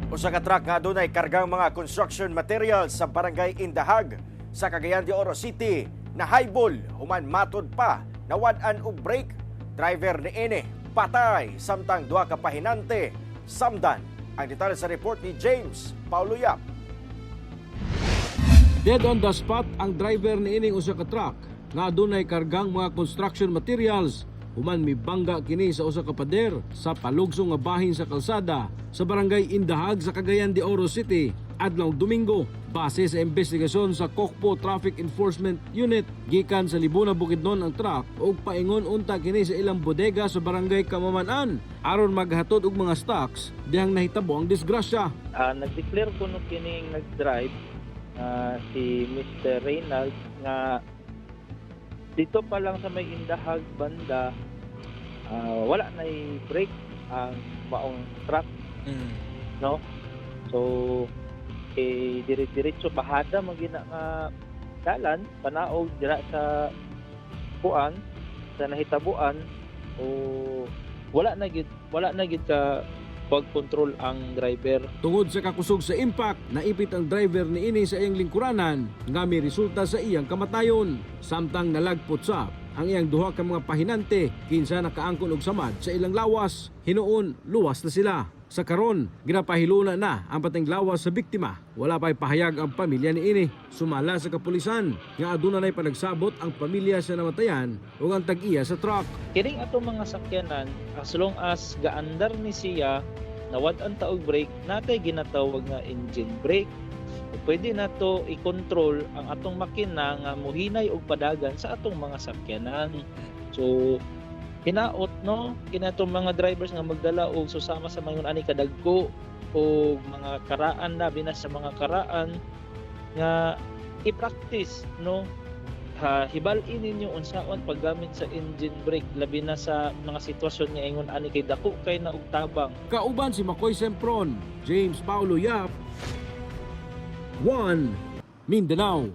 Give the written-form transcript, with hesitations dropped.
Usa ka truck nga adunay kargang mga construction materials sa Barangay Indahag sa Cagayan de Oro City na haybol human matod pa nawad-an og brake. Driver niini patay samtang duha ka pahinante samdan. Ang detalye sa report ni James Paulo Yap. Dead on the spot ang driver niining usa ka truck nga adunay kargang mga construction materials human mibangga kini sa usa ka pader sa palugsong nga bahin sa kalsada sa Barangay Indahag sa Cagayan de Oro City adlaw Domingo. Base sa investigasyon sa Cocpo Traffic Enforcement Unit, gikan sa Libuna, Bukidnon ang truck ug paingon unta kini sa ilang bodega sa Barangay Kamaman-an aron maghatod og mga stocks dihang nahitabo ang disgrasya. Nag-declare ko no kining nag-drive si Mr. Reynald nga dito pa lang sa may Indahag banda, wala na brake ang maong truck, no? So eh dire-diretso bahada man gina nga dalan, panaog dira sa kuan, sa nahitabuan, o wala na gid ka pag-control ang driver. Tungod sa kakusog sa impact, naipit ang driver niini sa iyang lingkuranan nga may resulta sa iyang kamatayon. Samtang nalagpot sa ang iyang duha ka mga pahinante kinsa nakaangkon og samad sa ilang lawas. Hinuon, luwas na sila. Sa karon, ginapahiluna na ang pateng lawas sa biktima. Wala pa'y pahayag ang pamilya niini. Sumala sa kapulisan nga aduna na'y panagsabot ang pamilya sa namatayan ug ang tag-iya sa truck. Kining atong mga sakyanan, as long as gaandar ni siya, nawad-an ta og brake, natay ginatawag nga engine brake. O pwede nato i-control ang atong makina nga muhinay og padagan sa atong mga sakyanan. So hinaot no kinatong mga drivers nga magdala og susama sa mga ani kadagko o mga karaan, labi na sa mga karaan, nga i-practice no, ha, hibal-in ninyo unsaon paggamit sa engine brake, labi na sa mga sitwasyon nga ingon ani kay dako kay na og tabang. Kauban si Makoy Sempron, James Paulo Yap, 1 Mindanao.